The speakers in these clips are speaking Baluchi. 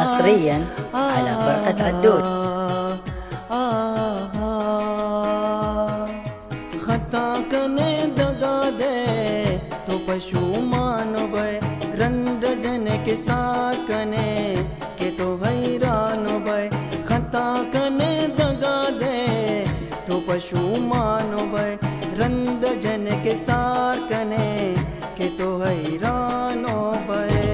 حصريًا على فرقة عدود. خطا کنے دگا دے تو پشومان بئے، رند جنک سار کنے کہ تو حیران بئے. خطا کنے دگا دے تو پشومان بئے، رند جنک سار کنے کہ تو حیران بئے.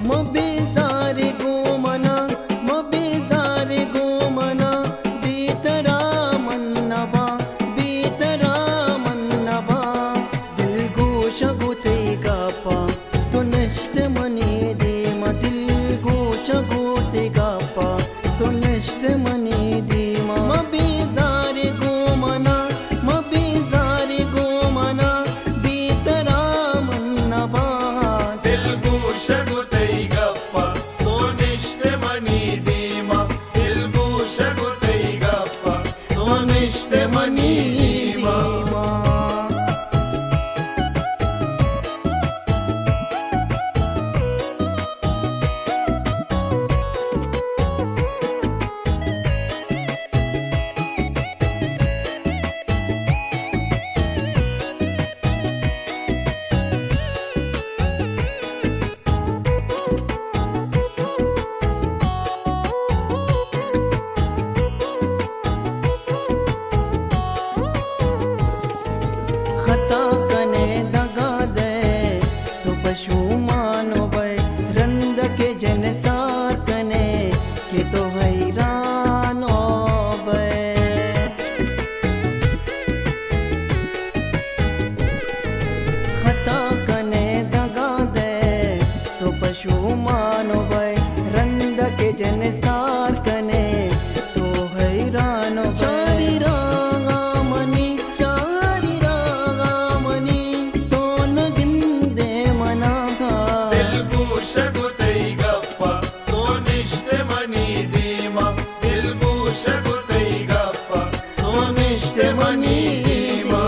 مہ بیزار گوں منا، مہ بیزار گوں منا، بی ترا من نباں، بی ترا من نباں. دلگوش گوں تئی گپاں، تو نشت منی دیما. دلگوش گوں تئی گپاں، تو نشت منی دیما. مہ بیزار گوں منا، مہ بیزار گوں منا، بی ترا من نباں. دلگوش گوں تئی گپاں، تو نشت منی دیما. دلگوش گوں تئی گپاں، تو نشت منی دیما. خطا کنے دگا دئے تو پشومان بئے، رندک جن سار کنے کہ تو حیران بئے. خطا کنے دگا دئے تو پشومان بئے، رندک جن سار کنے تو حیران بئے. چاری راغا منی، چاری راغا منی، تو نہ گندے منا. دلگوش گوں تئی گپاں، تو نشت منی دیما. دلگوش گوں تئی گپاں، تو نشت منی دیما.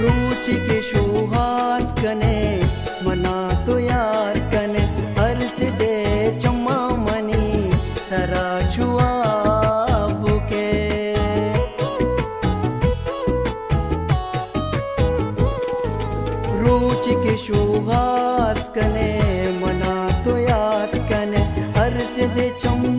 روچے کہ شوہاز کنے، منا تو یات کنے، ارس دے چماں منی ترا چو آب کے. روچے کہ شوہاز کنے، منا تو یات کنے، ارس دے چم